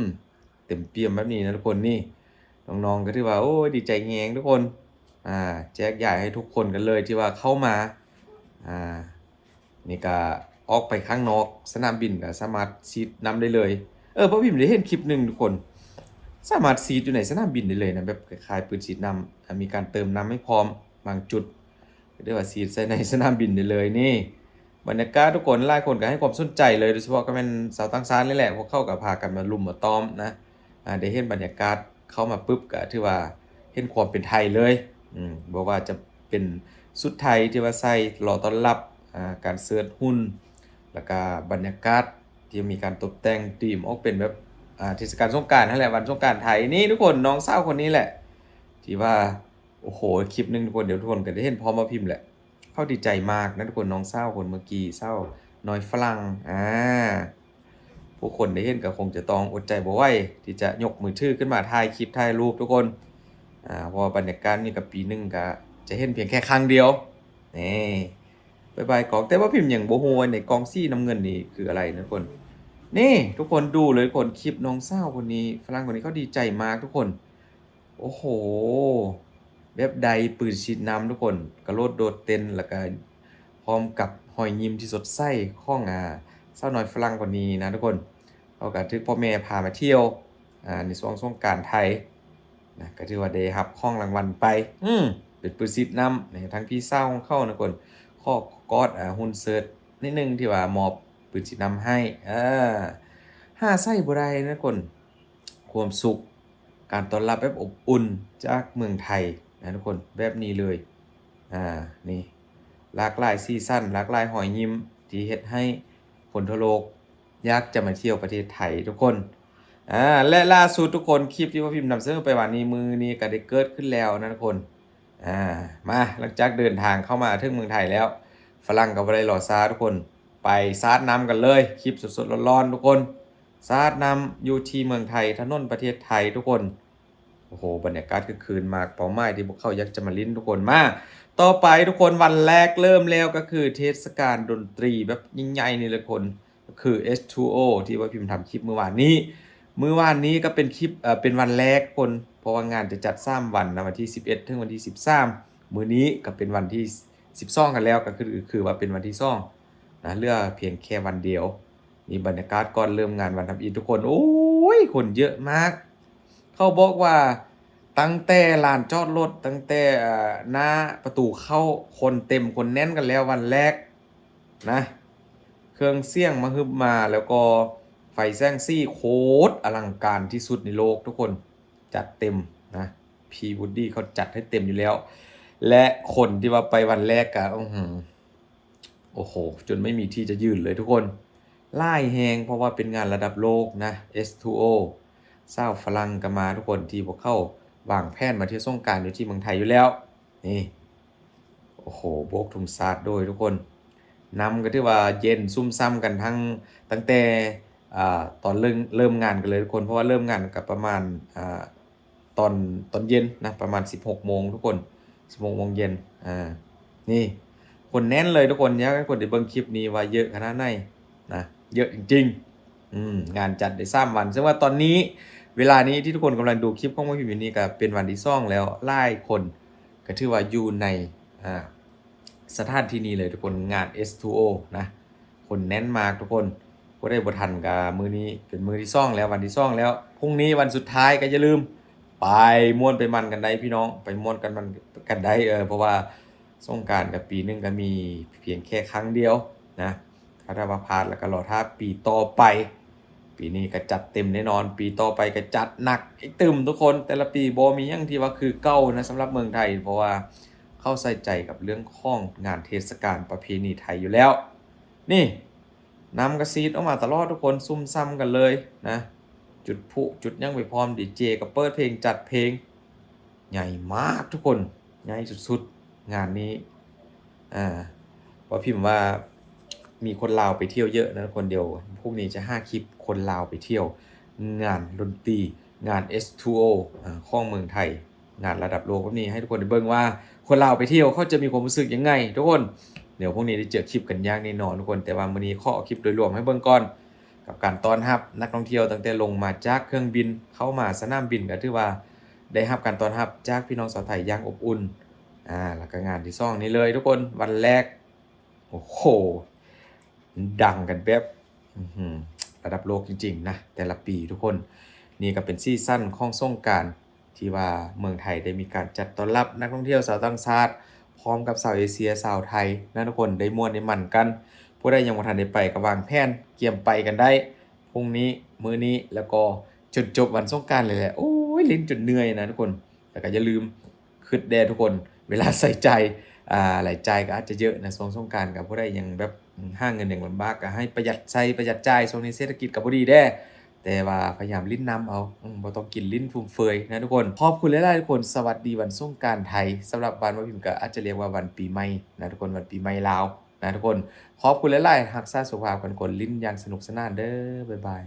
ມ ເຕັມປ່ຽມແບບນີ້ນະທຸກຄົນນີ້. ນ້ອງໆ ກໍຖືວ່າ ໂອ້ຍ ດີໃຈແຮງທຸກຄົນ. ອ່າ ແຈກຢາຍໃຫ້ທຸກຄົນກັນເລີຍທີ່ວ່າເຂົ້າມາ. ອ່າ ນີ້ກະອອກໄປຂ້າງນອກສະໜາມບິນກະສາມາດສີດນ້ຳໄດ້ເລີຍ. ເອີ ພໍ່ພິມໄດ້ເຫັນຄລິບໜຶ່ງທຸກຄົນ ສາມາດສີດຢູ່ໃນສະໜາມບິນໄດ້ເລີຍນະ ແບບຄ້າຍໆ ປືນສີດນ້ຳ ອ່າ ມີການເຕີມນ້ຳໃຫ້ພ້ອມບາງຈຸດ ກໍເອີ້ນວ່າສີດໃສ່ໃນສະໜາມບິນໄດ້ເລີຍ. ນີ້ບັນຍາກາດທຸກຄົນ ຫຼາຍຄົນກໍໃຫ້ຄວາມສົນໃຈເລີຍ ໂດຍສະເພາະກໍແມ່ນຊາວຕ່າງຊາດນີ້ແຫຼະ ພວກເຂົາກໍພາກັນມາລຸມມາຕ້ອມນະ. ອ່າ ໄດ້ເຫັນບັນຍາກາດ ເຂົ້າມາປຶບກໍຖືວ່າເຫັນຄວາມເປັນໄທເລີຍ. ອືມ ບໍ່ວ່າຈະເປັນຊຸດໄທທີ່ວ່າໃສ່ລໍຕ້ອນຮັບ ອ່າ ການເສີດຫຸ່ນ ແລ້ວກະບັນຍາກາດທີ່ມີການຕົບແຕ່ງທີມອອກເປັນແບບ ອ່າ ເທດສະການສົງການຫັ້ນແຫຼະ ວັນສົງການໄທ. ນີ້ທຸກຄົນ ນ້ອງສາວຄົນນີ້ແຫຼະ ທີ່ວ່າ ໂອ້ໂຫ ຄລິບໜຶ່ງທຸກຄົນ ດຽວທຸກຄົນກໍໄດ້ເຫັນພ້ອມບ່າວພິມແຫຼະ. ເຂົາດີໃຈມາກນະທຸກຄົນ ນ້ອງສາວຄົນເມື່ອກີ້ ສາວນ້ອຍຝຣັ່ງ ອາ ຜູ້ຄົນໄດ້ເຫັນກໍຄົງຈະຕ້ອງອົດໃຈບໍ່ໄຫວ ທີ່ຈະຍົກມືຖືຂຶ້ນມາຖ່າຍຄລິບຖ່າຍຮູບທຸກຄົນ ອາ ເພາະວ່າບັນຍາກາດນີ້ກໍປີໜຶ່ງກໍຈະເຫັນພຽງແຄ່ຄັ້ງດຽວ. ນີ້ ບາຍບາຍກ້ອງ ແຕ່ວ່າພິມຍັງບໍ່ຮູ້ວ່າໃນກ້ອງສີນ້ຳເງິນນີ້ຄືອະໄລນະທຸກຄົນ. ນີ້ທຸກຄົນ ດູເລີຍທຸກຄົນ ຄລິບນ້ອງສາວຄົນນີ້ ຝຣັ່ງຄົນນີ້ ເຂົາດີໃຈມາກທຸກຄົນ. ໂອ້ໂຫ ແບບໄດ້ປືນສີດນ້ຳທຸກຄົນ ກະໂລດໂດດເຕັ້ນ ແລ້ວກະພ້ອມກັບຮອຍຍິ້ມທີ່ສົດໃສຂອງ ອາ ສາວນ້ອຍຝຣັ່ງຄົນນີ້ນະທຸກຄົນ. ເຂົາກະຖືກພໍ່ແມ່ພາມາທ່ຽວ ອາ ໃນຊ່ວງສົງການໄທນະ ກະຖືວ່າໄດ້ຮັບຂອງລາງວັນໄປ ອືມ ເປັນປືນສີດນ້ຳໃນທາງພີ່ສາວຂອງເຂົານະທຸກຄົນ ຂໍກອດ ອາ ຫຸ່ນເສີດນິດໜຶ່ງ ທີ່ວ່າມອບປືນສີດນ້ຳໃຫ້ ເອີ ຫາໃສ່ບໍ່ໄດ້ນະທຸກຄົນ. ຄວາມສຸກ ການຕ້ອນຮັບແບບອົບອຸ່ນຈາກເມືອງໄທນະທຸກຄົນ ແບບນີ້ເລີຍ. ອາ ນີ້ ຫຼາກຫຼາຍສີສັນ ຫຼາກຫຼາຍຮອຍຍິ້ມ ທີ່ເຮັດໃຫ້ຄົນທົ່ວໂລກຢາກຈະມາທ່ຽວປະເທດໄທທຸກຄົນ. ອາ ແລະ ລ່າສຸດທຸກຄົນ ຄລິບທີ່ວ່າພິມນຳສະເໜີໄປວານນີ້ ມື້ນີ້ກໍໄດ້ເກີດຂຶ້ນແລ້ວນະທຸກຄົນ. ອາ ມາ ຫຼັງຈາກເດີນທາງເຂົ້າມາເຖິງເມືອງໄທແລ້ວ ຝຣັ່ງກໍບໍ່ໄດ້ລໍຊ້າທຸກຄົນ ໄປສາດນ້ຳກັນເລີຍ. ຄລິບສົດໆຮ້ອນໆທຸກຄົນ ສາດນ້ຳຢູ່ທີ່ເມືອງໄທ ຖະໜົນປະເທດໄທທຸກຄົນ. ໂອ້ໂຫ ບັນຍາກາດຄຶກຄື້ນມາກ ເປົ້າໝາຍທີ່ພວກເຂົາຢາກຈະມາຫຼິ້ນທຸກຄົນ. ມາ ຕໍ່ໄປທຸກຄົນ ວັນແລກເລີ່ມແລ້ວ ກໍຄືເທດສະການດົນຕີແບບໃຫຍ່ໆນີ້ແຫຼະທຸກຄົນ ກໍຄື ເອັສທູໂອ ທີ່ວ່າພິມທຳຄລິບມື້ວານນີ້. ມື້ວານນີ້ກໍເປັນຄລິບ ເອີ ເປັນວັນແລກທຸກຄົນ ເພາະວ່າງານຈະຈັດສາມວັນນະ ວັນທີສິບເອັດ ເຖິງວັນທີສິບສາມ. ມື້ນີ້ກໍເປັນວັນທີສິບສອງກັນແລ້ວ ກໍຄື ຄືວ່າເປັນວັນທີສອງນະ ເຫຼືອພຽງແຄ່ວັນດຽວ. ນີ້ບັນຍາກາດກ່ອນເລີ່ມງານວັນທຳອິດທຸກຄົນ ໂອ້ຍ ຄົນເຍອະມາກ. ເຂົາບອກວ່າຕັ້ງແຕ່ລານຈອດລົດ ຕັ້ງແຕ່ ເອີ ໜ້າປະຕູເຂົ້າ ຄົນເຕັມຄົນແໜ້ນກັນແລ້ວວັນແລກນະ. ເຄື່ອງສຽງມະຫຶບມາ ແລ້ວກໍໄຟແສງສີໂຄດອະລັງການທີ່ສຸດໃນໂລກທຸກຄົນ ຈັດເຕັມນະ. ພີວູດດີ້ເຂົາຈັດໃຫ້ເຕັມຢູ່ແລ້ວ ແລະ ຄົນທີ່ວ່າໄປວັນແລກກະ ອືຫື ໂອ້ໂຫ ຈົນໄມ່ມີທີ່ຈະຢືນເລີຍທຸກຄົນ ຫຼາຍແຮງ ເພາະວ່າເປັນງານລະດັບໂລກນະ ເອັສທູໂອ. ຊາວຝຣັ່ງກໍມາທຸກຄົນ ທີ່ພວກເຂົາວາງແຜນມາທ່ຽວສົງການຢູ່ທີ່ເມືອງໄທຢູ່ແລ້ວ. ນີ້ ໂອ້ໂຫ ໂບກທຸງຊາດໂດຍທຸກຄົນ ນ້ຳກໍຖືວ່າເຢັນຊຸ່ມຊ່ຳກັນທັງ ຕັ້ງແຕ່ ອາ ຕອນເລີ່ມ ເລີ່ມງານກັນເລີຍທຸກຄົນ ເພາະວ່າເລີ່ມງານກໍປະມານ ອາ ຕອນ ຕອນເຢັນນະ ປະມານສິບຫົກໂມງທຸກຄົນ ສິບຫົກໂມງເຢັນ. ອາ ນີ້ ຄົນແໜ້ນເລີຍທຸກຄົນ ຢາກໃຫ້ທຸກຄົນໄດ້ເບິ່ງຄລິບນີ້ວ່າເຍອະຂະໜາດໃດນະ ເຍອະຈິງໆ. ອືມ ງານຈັດໄດ້ສາມວັນ ເຊິ່ງວ່າຕອນນີ້ ເວລານີ້ທີ່ທຸກຄົນກຳລັງດູຄລິບຂອງບ່າວພິມຢູ່ນີ້ ກໍເປັນວັນທີສອງແລ້ວ ຫຼາຍຄົນກໍຖືວ່າຢູ່ໃນ ອາ ສະຖານທີ່ນີ້ເລີຍທຸກຄົນ ງານ ເອັສທູໂອ ນະ ຄົນແໜ້ນມາກທຸກຄົນ. ຜູ້ໃດບໍ່ທັນກໍມື້ນີ້ເປັນມື້ທີສອງແລ້ວ ວັນທີສອງແລ້ວ ພລຸ່ງນີ້ວັນສຸດທ້າຍ ກໍຢ່າລືມໄປມ່ວນໄປມັນກັນໄດ້ພີ່ນ້ອງ ໄປມ່ວນກັນມັນກັນໄດ້ ເອີ ເພາະວ່າສົງການກໍປີໜຶ່ງກໍມີພຽງແຄ່ຄັ້ງດຽວນະ. ຖ້າວ່າພາດແລ້ວກໍລໍຖ້າປີຕໍ່ໄປ ປີນີ້ກໍຈັດເຕັມແນ່ນອນ ປີຕໍ່ໄປກໍຈັດໜັກອີກຕື່ມທຸກຄົນ. ແຕ່ລະປີບໍ່ມີຫຍັງທີ່ວ່າຄືເກົ່ານະ ສຳລັບເມືອງໄທ ເພາະວ່າເຂົາໃສ່ໃຈກັບເລື່ອງຂອງງານເທດສະການປະເພນີໄທຢູ່ແລ້ວ. ນີ້ ນ້ຳກະສີດອອກມາຕະຫຼອດທຸກຄົນ ຊຸ່ມຊ່ຳກັນເລີຍນະ ຈຸດຜຸຈຸດຫຍັງໄປພ້ອມ ດີເຈກໍເປີດເພງຈັດເພງ ໃຫຍ່ມາກທຸກຄົນ ໃຫຍ່ສຸດໆ ງານນີ້. ອາ ວ່າພິມວ່າມີຄົນລາວໄປທ່ຽວເຍອະນະທຸກຄົນ ດຽວພວກນີ້ຈະຫາຄລິບຄົນລາວໄປທ່ຽວງານດົນຕີ ງານ ເອັສທູໂອ ອາ ຂອງເມືອງໄທ ງານລະດັບໂລກແບບນີ້ ໃຫ້ທຸກຄົນໄດ້ເບິ່ງວ່າຄົນລາວໄປທ່ຽວເຂົາຈະມີຄວາມຮູ້ສຶກຍັງໄງທຸກຄົນ. ດຽວພວກນີ້ໄດ້ເຈີຄລິບກັນຢ່າງແນ່ນອນທຸກຄົນ ແຕ່ວ່າມື້ນີ້ຂໍເອົາຄລິບໂດຍລວມໃຫ້ເບິ່ງກ່ອນ ກັບການຕ້ອນຮັບນັກທ່ອງທ່ຽວ ຕັ້ງແຕ່ລົງມາຈາກເຄື່ອງບິນເຂົ້າມາສະໜາມບິນ ກໍຖືວ່າໄດ້ຮັບການຕ້ອນຮັບຈາກພີ່ນ້ອງຊາວໄທຢ່າງອົບອຸ່ນ. ອາ ແລ້ວກໍງານທີສອງນີ້ເລີຍທຸກຄົນ ວັນແລກ ໂອ້ໂຫ ດັງກັນແບບ ອືຫື ລະດັບໂລກຈິງໆນະ ແຕ່ລະປີທຸກຄົນ. ນີ້ກໍເປັນສີສັນຂອງສົງການ ທີ່ວ່າເມືອງໄທໄດ້ມີການຈັດຕ້ອນຮັບນັກທ່ອງທ່ຽວຊາວຕ່າງຊາດ ພ້ອມກັບຊາວເອເຊຍ ຊາວໄທນະທຸກຄົນ ໄດ້ມ່ວນໄດ້ມັນກັນ. ຜູ້ໃດຍັງບໍ່ທັນໄດ້ໄປກໍວາງແຜນກຽມໄປກັນໄດ້ ພລຸ່ງນີ້ ມື້ນີ້ ແລ້ວກໍຈົນຈົບວັນສົງການເລີຍແຫຼະ. ໂອ້ຍ ຫຼິ້ນຈົນເມື່ອຍນະທຸກຄົນ ແລ້ວກໍຢ່າລືມ ຄຶດແດ່ທຸກຄົນ ເວລາໃສ່ໃຈ ອ່າ ລາຍຈ່າຍກໍອາດຈະເຍອະນະ ຊ່ວງສົງການກໍບໍ່ໄດ້ຫຍັງແບບ ຫາເງິນຫຍັງລຳບາກ ກໍໃຫ້ປະຢັດໃຊ້ປະຢັດຈ່າຍ ຊ່ວງນີ້ເສດຖະກິດກໍບໍ່ດີເດ້ ແຕ່ວ່າພະຍາຍາມຫຼິ້ນນ້ຳເອົາ ອືມ ບໍ່ຕ້ອງກິນຫຼິ້ນຟຸມເຟືອຍນະທຸກຄົນ. ຂອບຄຸນຫຼາຍໆທຸກຄົນ ສະຫວັດດີວັນສົງການໄທ ສຳລັບບ້ານບ່າວພິມກໍອາດຈະລຽກວ່າວັນປີໃໝ່ນະທຸກຄົນ ວັນປີໃໝ່ລາວນະທຸກຄົນ. ຂອບຄຸນຫຼາຍໆ ຮັກສາສຸຂະພາບກັນທຸກຄົນ ຫຼິ້ນຢ່າງສະໜຸກສະໜານເດີ້ ບາຍບາຍ.